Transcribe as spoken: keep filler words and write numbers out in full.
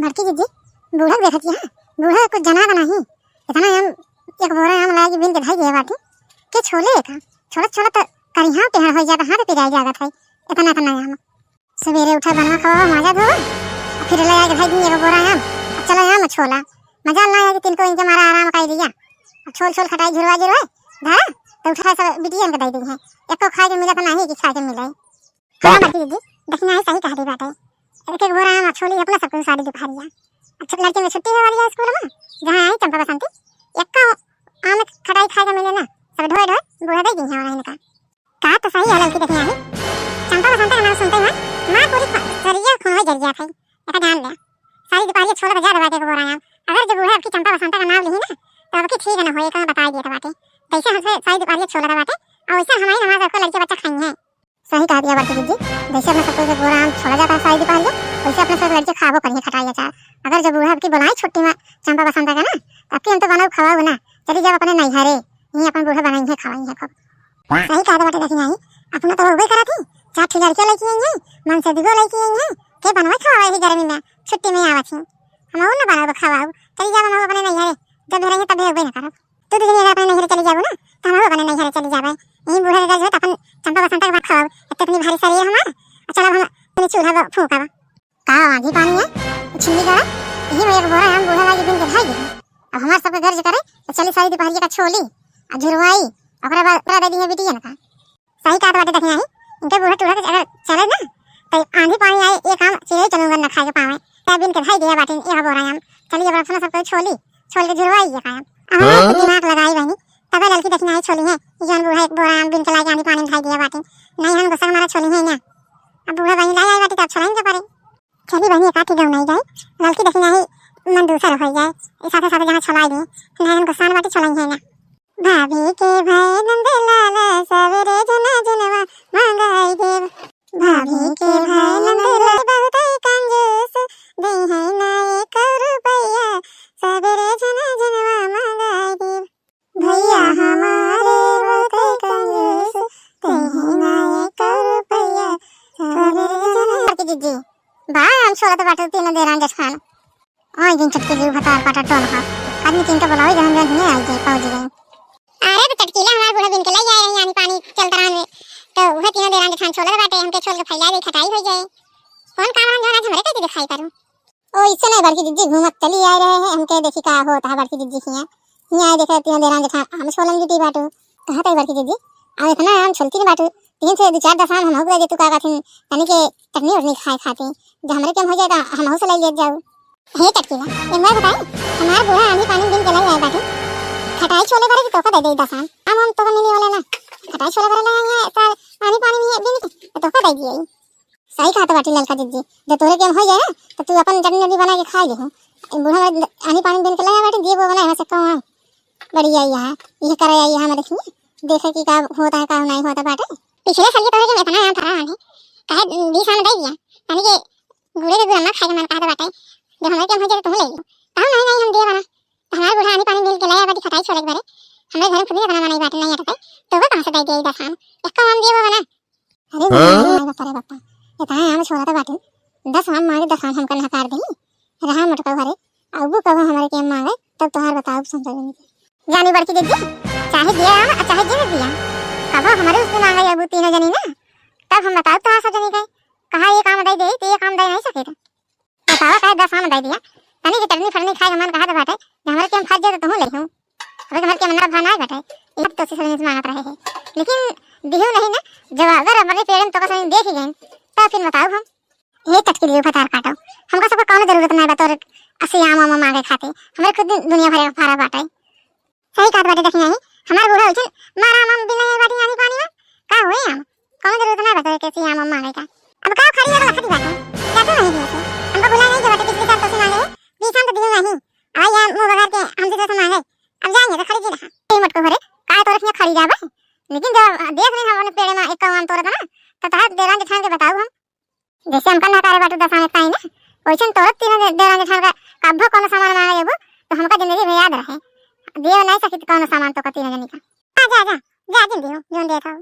बड़की जिज्जी, बूढ़ा के देखत हिया, बूढ़ा कुछ जनात नाही। इतना आम, एक बोरा आम लाइ के बीन के धइ दिहे बाटी। के छोले का? छोलत छोलत त करिहा टेढ़ होइ जात, हाथ पिराइ लागत है। इतना इतना आम। सबेरे उठा, बनवा खवावा, माजा धोवा, आ फिर लाइ के धइ दिहे एक बोरा आम। अब चला आम छोला। मजाल ना आइ कि तिनको इनके मारा आराम कइ दिया। अब छोल छोल खटाई झुरवा झुरवा धरा, त उठा सब बिटियन के दइ दिहे। एको खाए के मिलत नाही कि खाए के मिले। हाँ बड़की जिज्जी, दखिनाही सही कहत बाटे। एक एक बोरा आम छोली अपना सबके सारी दुपहरिया। अच्छा, लड़के में छुट्टी होए वाली है स्कूल में, जहाँ आई चंपा बसंती, एक्का आम खटाई खाए के मिले ना, सब ढोए ढोए बूढ़ा दइ दिहे इनका। का तो सही है ललकी दखिनाही। चंपा बसंती का नाम सुनते ही माँ पूरी फ-, शरीर खून में जल गया था। एका जान ले, सारी दुपहरिया छोला बजा दबा के एक बोरा आम। अगर जब बूढ़ा अबकी चंपा बसंती का नाम लिही ना, तो अबकी ठीक ना होए, एका बताइ दिए बाटे। कैसे हमसे सारी दुपहरिया छोला दबाटे, और वैसे हमारी नमाज रखो लड़के बच्चा खाई हैं। सही कहत हिया बड़की जिज्जी, जैसे अपने सबके बोरा आम छोला जाता है सारी दुपहरिया, वैसे अपने सब लड़के खाबो करिहे खटाई अचार। अगर जब बूढ़ा अबकी बोलाई छुट्टी में चंपा बसंती का ना, तो अबकी हम तो बनाऊ खवाऊ ना, चली जाब अपने नैहरे, यहीं अपन बूढ़ा बनाई है खवाई है खूब। सही कहत बाटे दखिनाही, अपना तो होबे करत ही, चार ठो लड़के लइके आई हैं, मन से दुगो लइके आई हैं, के बनवा खवावे ही गर्मी में, छुट्टी में आवत ही, हम ना बनाऊ खवाऊ, चली जाब हम अपने नैहरे, जब रही तब होबे ना करब। तू दीदी अगर अपने नैहरे चली जाबू ना, तो हम अपने नैहरे चली जाबे। यहीं बूढ़ा के घर जो है, तो अपन चंपा बसंती के भात खाब। एक तो इतनी भारी शरीर हमार, और चलब हम अपने चूल्हा पर फूकब। का आंधी पानी है? छिल्ली गड़ा, यही में एक बोरा हम बूढ़ा लाइ के बीन के धइ दिहे। अब हमार सबके गर्ज करे, तो चली सारी दुपहरिया का छोली, आ झुरवाई, ओकरा बाद ओकरा दे दिहे बिटियन का। सही कहत बाटे दखिनाही, इनके बूढ़ा टूढ़ा के अगर चले ना, तो आंधी पानी आए, एक आम चिड़ै चुनमुन न खाए के पावे। तब इनके धइ दिहे बाटे, एक बोरा आम। चली अब अपना सबके छोली, छोल के झुरवाई ये खाए। अब हम हाँ? दिमाग लगाई बहिनी, तबे ललकी दखिनाही छोली है, ये जौन बूढ़ा एक बोरा आम बीन के लाइ के आंधी पानी में धइ दिहे बाटे। नहीं हम गुस्सा हमारा छोली है ना। अब बूढ़ा बहिनी लाइ आई बाटे, तब छोलाई के पड़े। चली बहिनी, एक आठी गौनाई जाए, ललकी दखिनाही मन दूसर होइ जाए, ई साथे साथे जहाँ छोलाई दे, नहीं हम गुस्सा बाटे छोलाई है ना। भाभी के भाई नंदलाल, सबरे झुना झुनवा मंगाई देब। भाभी के भाई नंदलाल बहुते कंजूस, देहे ना एको रुपया, सबरे झुना झुनवा मंगाई देब। भैया हमारे बहुते कंजूस, देहे ना एको रुपया, सबरे झुना। बड़की जिज्जी, बा हम छोलत बाटे तीनों देरान जेठान। ओए दिन चटकी जीव भतार काटा टोन हा। आदमी तीन के बुलावे जहन जहन हिने आई जाए, पहुँच जाए। अरे तो चटकीला हमार बूढ़ा बीन के लाई आए रही, आनी पानी चलत रहा में। तो वह तीनों देरान जेठान छोलत बाटे, हमके छोल के फैला दे, खटाई हो जाए। कौन काम हम जहन आज हमरे कइसे दिखाई करूँ? ओ इससे नहीं बड़की जिज्जी, घूमत चली आए रहे हैं, हमके देखी का होता है बड़की जिज्जी हियाँ। हियाँ आए देखे तीनों देरान जेठान आम छोलन जुटी बाटू। कहा तई बड़की जिज्जी, अब इतना आम छोलती नहीं बाटू, तीन से दो चार दस आम हमहू के दे तू का कहथिन, तनी के चटनी उटनी खाए खाती। जब हमरे के हो जाए तो हमहू से ले ले जाऊ। हे चटकीला, एक बार बताई, हमार बूढ़ा आंधी पानी बीन के लाई आए बाटे। खटाई छोले करे कि तोका दे दे दस आम। आम हम तोका मिली वाला ना। खटाई छोले करे लाई है, तो आंधी पानी में बीन के, तो तोका दे दिए। सही कहत बाटी ललका जिज्जी, जब तोरे के हो जाए ना, तो तू अपन चटनी उटनी बना के खाए देहू। बूढ़ा में आंधी पानी बीन के लाई आए बाटे, दिए वो बनाए, हमें से कहूँ आम। बढ़िया यहाँ, ये करे आई यहाँ, देखिए, देखे कि का होता है, का नहीं होता बाटे। पिछले साल के तोहरे के इतना आम फरा है, काहे बीस आम दे दिया, तनी के गुड़े के गुड़म्मा खाए के मन कहत बाटे, जब हमरे के हो जाए तो तुम ले लियो। कहा नहीं, नहीं, हम दिए बना, तो हमारे बूढ़ा आनी पानी मिल के लाया बाटी खटाई छोले के बरे, हमरे घर में खुद ही इतना बनाई बाटे नहीं अटकाई, तो वो कहाँ से दे दिया दस आम, एक आम दिए वो बना। अरे हाँ? नहीं बता रे बापा, इतना आम छोला तो बाटे, दस आम मांगे, दस आम हमका नकार दे, रहा मटका घरे, अबू कबो हमरे के मांगे, तब तोहार बताओ समझ में। जानी बड़की जिज्जी, चाहे दिया आम, आ चाहे जिन दिया, कबो हमरे उसने मांगे अबू तीनों जनी ना, तब हम बताओ तोहार सब जनी के, कहा ये काम दे दे, तो ये काम दे नहीं सके थे। बताओ, चाहे दस आम दे दिया, तनी के चटनी फटनी खाए के मन कहत बाटे, जे हमरे के हम फंस जाए तो तुहूँ ले हूँ। अबे हमरे के मन भा नहीं बाटे, ये तो से मांगत रहे हैं, लेकिन दिहू नहीं ना, जब अगर हमरे पेड़ में तो कसम देख ही गए, तब फिर बताओ हम। हे चटकी लियो भतार काटो, हमका सबका कौनो जरूरत नहीं बा तोरे असे आम आम मांगे खाते, हमरे खुद दुनिया भरे का फारा बाटे। सही कहत बाटे दखिनाही, हमार बूढ़ा उठिन, मारा आम आम बिना ये बाटी आनी पानी में, का होए आम, कौनो जरूरत नहीं बा तोरे के असे आम आम मांगे का। अब का खड़ी है लखती बाटे, क्या तो नहीं दिए थे, हमका बुलाए नहीं जब बाटे पिछले साल तो से मांगे, बीस आम तो दिए नहीं, आई आम मुंह बगार के हमसे तो मांगे, अब जाएंगे तो खड़ी जी रहा। ए मटको भरे, का तोरे खिया खड़ी जाबे, लेकिन जब देख रहे हम अपने पेड़ में एक आम तोड़त ना, तो तहार देरान जेठान के बताऊ हम। जैसे हमका नकारे बाटू दस आने पाई ना, वैसे तोर तीन दे-, देरान जेठान का कब्बो कौनो सामान मांगे अबू, तो हमका जिंदगी में याद रहे। दिए नहीं सकित कौनो सामान तो का तीन जनी का। आ जा, जा, जा जिन दियो, जोन देत हो।